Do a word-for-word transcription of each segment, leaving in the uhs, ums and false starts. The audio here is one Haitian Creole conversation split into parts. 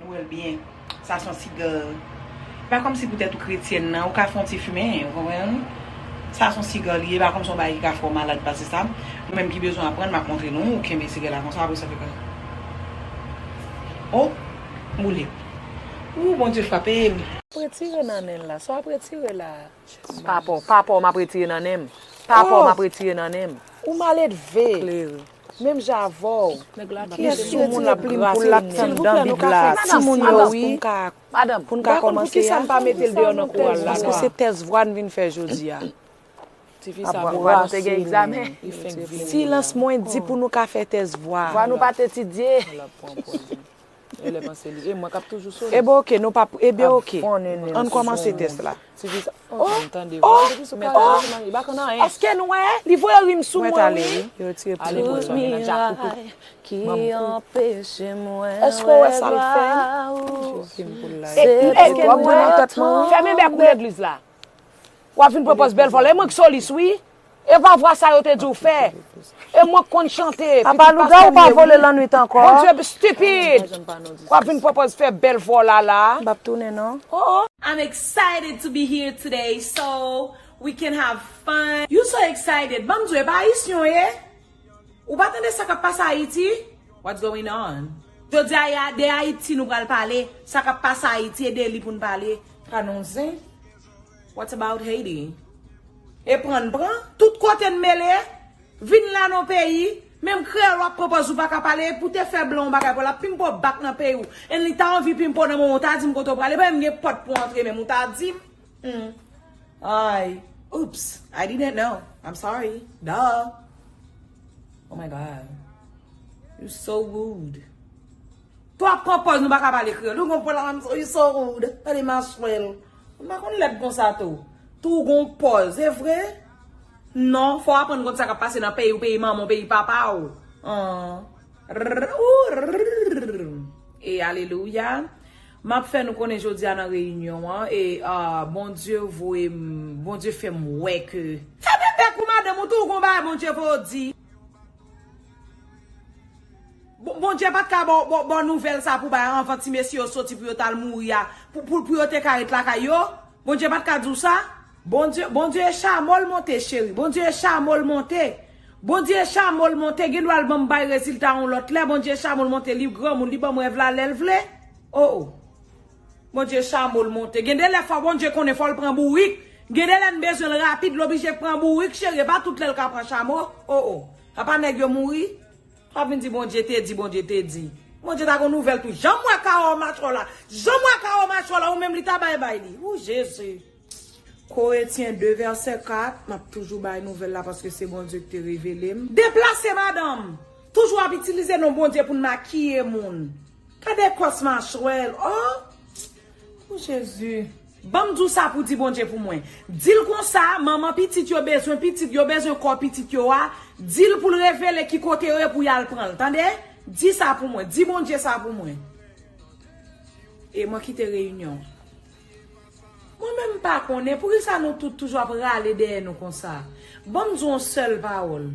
Nou wè l byen. Sa se yon siga. E pa kòmsi poutèt ou kretyèn nan, ou ka fè yon ti fimen, ou konprann? Sa se yon siga li ye, e pa kòmsi yon bagay ki ka fè w malad pase sa. Mwen menm ki bezwen aprann, m ap montre nou, ou kenbe siga la konsa, apre sa fè kòmsi. Oh, m boule. Ou, Bondye frape m. Retire nan nen l la, sa w ap retire la? Papa w, papa w m ap retire nan nen m. Papa w m ap retire nan nen m. Ou maledve. Klere. Menm jan avè w. Kiyès ki retire plim pou l la k t anndan bib la? Timoun yo, wi. Pou n ka kòmanse a. Paske se tès vwa n vin fè jodi a. Tifi sa bras ou men. Silans mwen di pou nou ka fè tès vwa. Vwa nou pa t etidye. Ebyen oke, nou pa, ebyen oke. Ann kòmanse tès la. Oh, oh, oh. Èske nou wè? Li voye rim sou mwen, wi. Èske w wè sa l fè? Èske nou wè? Fèmen bèk ou legliz la. W ap vin pran pòz bèl vwa la. E mwen k solis, wi. E pa vwa sa yo te di w fè. E mwen k konn chante. Apa louga ou pa vole lannwit ankò? Bondye stupid. W ap vin pran pòz fè bèl vwa w la la. M p ap tounen non. Oh, oh. I'm excited to be here today so we can have fun. You so excited. Ban m di w, e pa ayisyen w ye? Ou pa tande sa k ap pase Ayiti? What's going on? Jodi a, e a de Ayiti nou pral pale. Sa k ap pase Ayiti, e de li pou n pale. Pa non zen. What about Haiti? E pran n pran, tout kote n mele, vin la nan peyi, menm kreyòl w ap pran pòz ou pa ka pale, pou te fè blan yon bagay pou l ap pimpo bak nan peyi w. And li ta anvi pimpo nan moman w ta di m kote w prale, pa menm gen pòt pou antre menm ou ta di m. Hmm. Ay. Oops, I didn't know. I'm sorry. Duh. Oh my God. You so rude. Twòp pran pòz nou pa ka pale kreyòl. Nou gon pwoblèm, you so rude. Gade machwèl. M pa konn lèd konsa tou. Tou gon pòz, e vre? Non, fò w aprann konn sa k ap pase nan peyi w, peyi manman w, peyi papa w. An. Rrr, ou, rrr. E alelouya. M ap fè nou konnen jodi a nan reyinyon an, e, ah, Bondye voye m, Bondye fè m wè ke. Fèmen bèk ou, madanm, ou tou gon bagay Bondye voye w di. Bon, Bondye pa t ka ba w, ba w, ba w nouvèl sa pou bay anvan ti mesye yo soti pou yo t al mouri a, pou, pou, pou yo te ka ret lakay yo? Bondye pa t ka di w sa? Bondye, Bondye e chamo l monte, cheri. Bondye e chamo l monte. Bondye e chamo l monte. Gen dwa l ban m bay rezilta yon lòt lè. Bondye e chamo l monte. Li granmoun, li ban m rèv la lè l vle. Oh, oh. Bondye chamo l monte. Gen de lè fò Bondye konnen fò l pran bourik. Gen de lè n bezwen l rapid, l oblije pran bourik, cheri. E pa tout lè l ka pran chamo. Oh, oh. Apa nèg yo mouri? W ap vin di Bondye te di, Bondye te di. Bondye ta gon nouvèl tou. Janm wè kawo machwè w la. Janm wè kawo machwè w la, ou menm li ta bay bay li. Ou Jezi. Korentyen de vèsè kat, m ap toujou bay nouvèl la paske se Bondye ki te revele m. Deplase madanm. Toujou ap itilize non Bondye pou n makiye moun. Gade kòs machwè l. Oh! Oh Jezi. Ban m di w sa pou di Bondye pou mwen. Di l konsa, manman pitit yo bezwen pitit, yo bezwen kò pitit yo a. Di l pou l revele ki kote yo ye pou y al pran l. Tande? Di sa pou mwen. Di Bondye sa pou mwen. E mwen kite reyinyon. Mwen menm m pa konnen poukisa nou tout toujou ap rale dèyè nou konsa. Ban m di w yon sèl pawòl.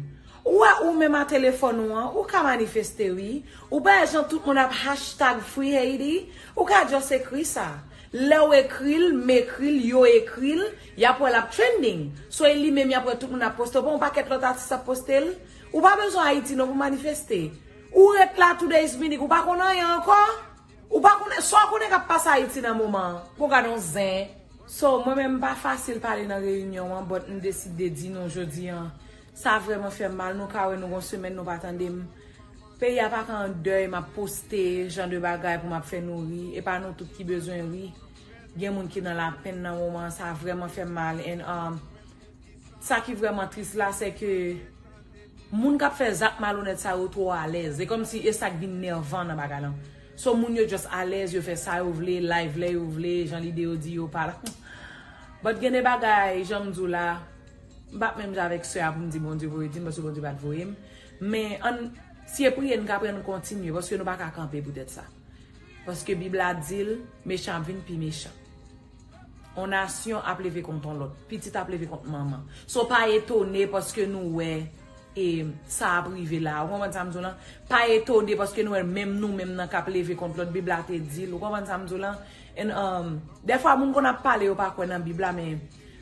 Ou wè ou menm a telefòn ou an, ou ka manifeste wi. Ou pa wè jan tout moun ap hashtag Free Haiti? Ou ka just ekri sa. Lè w ekri l, m ekri l, yo ekri l, y ap wè l ap trending. So e li menm y ap wè tout moun ap poste w, pa yon pakèt lòt atis ap poste l. Ou pa bezwen Ayiti non pou manifeste. Ou ret la two days minute, ou pa konn anyen ankò. Ou pa konnen, sa w konnen k ap pase Ayiti nan moman an. Bon, gade yon zen. So, mwen menm m pa fasil pale nan reyinyon an, but m deside di nou jodi an. Sa vrèman fè m mal, nou ka wè nou gon semèn nou pa tande m. Peyi a pa ka an dèy, m ap poste jan de bagay pou m ap fè nou ri. E pa nou tout ki bezwen ri. Gen moun ki nan lapenn nan moman an, sa vrèman fè m mal. And, um, sa ki vrèman tris la, se ke moun k ap fè zak malonèt sa yo twò alèz. E kòmsi e sa k vin nèvan nan bagay lan. So moun yo just alèz, yo fè sa yo vle, live lè yo vle, jan lide yo di yo pa la. But gen de bagay, jan m di w la, m p ap menm jan avèk sè a pou m di Bondye voye di m, paske Bondye pa t voye m. Men ann, si e priye n ka priye, ann kontinye, paske nou pa ka kanpe poutèt sa. Paske Bib la di l, mechan ap vin pi mechan. On nasyon ap leve kont on lòt. Pitit ap leve kont manman. So pa etone paske nou wè e sa ap rive la. Ou konprann sa m di w lan? Pa etone paske nou wè menm nou menm nan k ap leve kont lòt, Bib la te di l. Ou konprann sa m di w lan? And, um, dèfwa moun konn ap pale, yo pa kwè nan Bib la, men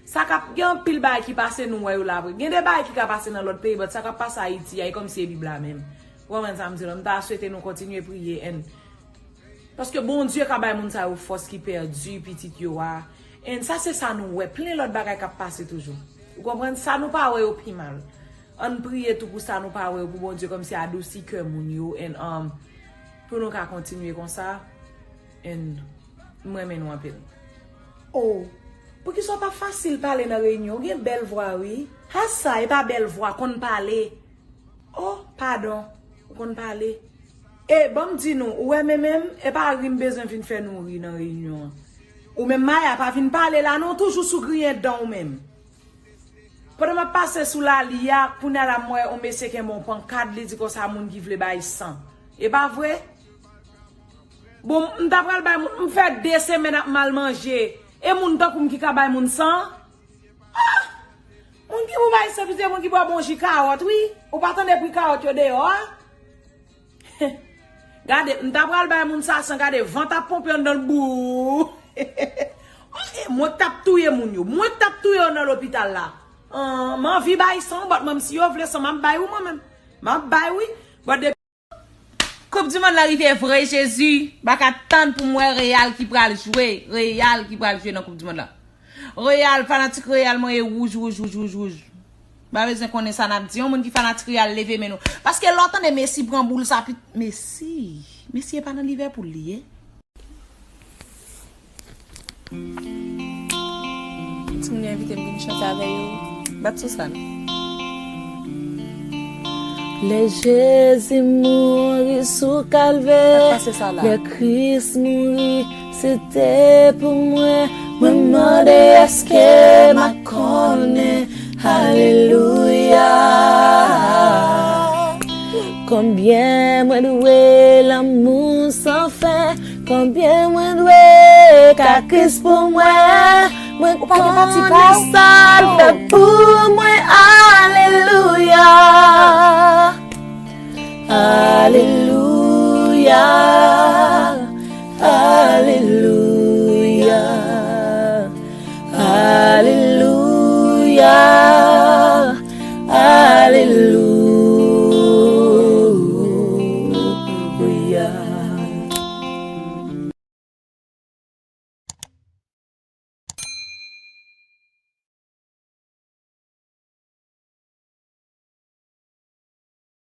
sa k ap, gen anpil bagay ki pase nou wè yo la vre. Gen de bagay ki ka pase nan lòt peyi, but sa k ap pase Ayiti a, e kòmsi e Bib la menm. Ou konprann sa m di w lan? M ta swete nou kontinye priye, and paske Bondye ka bay moun sa yo fòs ki pèdi pitit yo a. And sa se sa nou wè. Plen lòt bagay k ap pase toujou. Ou konprann? Sa nou pa wè yo pi mal. Ann priye tou pou sa nou pa wè yo, pou Bondye kòmsi adousi kè moun yo. And, um, pou nou ka kontinye konsa. And m renmen nou anpil. Oh, poukisa w pa fasil pale nan reyinyon? Ou gen bèl vwa, wi. Ha sa, e pa bèl vwa, konn pale. Oh, padon, ou konn pale. E, ban m di nou, ou wè men menm, e pa ri m bezwen vin fè nou ri nan reyinyon an. Ou menm Maya, pa vin pale la non, toujou sou griyen dan ou menm. Pandan m ap pase sou lali a, kounye a la m wè yon mesye kenbe yon pankad, li di konsa moun ki vle bay san. E pa vre? Bon, m ta pral bay moun, m fè de semèn ap mal manje. E moun tankou m ki ka bay moun san? Ah! Moun ki pou bay san, se moun ki bwè bon ji kawòt, wi. Ou pa tande pri kawòt yo deyò a? Gade, m ta pral bay moun sa san, gade, van t ap ponpe anndan l, bou. Mwen k t ap touye moun yo. Mwen k t ap touye yo nan lopital la. Ah, m anvi bay san, but mwen, si yo vle san, m ap bay wi mwen menm. M ap bay wi. But depi Koup di mond lan rive vre, Jezi. M pa ka tann pou m wè Real ki pral jwe. Real ki pral jwe nan Koup di mond lan. Real, fanatik Real mwen e wouj, wouj, wouj, wouj, wouj. M pa bezwen konnen sa n ap di. Yon moun ki fanatik Real, leve men nou. Paske lè w tande Messi pran boul sa, pit-, Messi. Messi e pa nan Liverpool li ye. Timoun yo envite m vin chante avè yo. Bat sou sa non. Lè Jezi mouri sou Kalvè, lè Kris mouri, se te pou mwen. Mwen mande èske m a konnen. Alelouya. Konbyen mwen dwe lanmou san fen? Konbyen mwen dwe ka Kris pou mwen? Mwen konnen sa l fè pou mwen. Alelouya. Alelouya.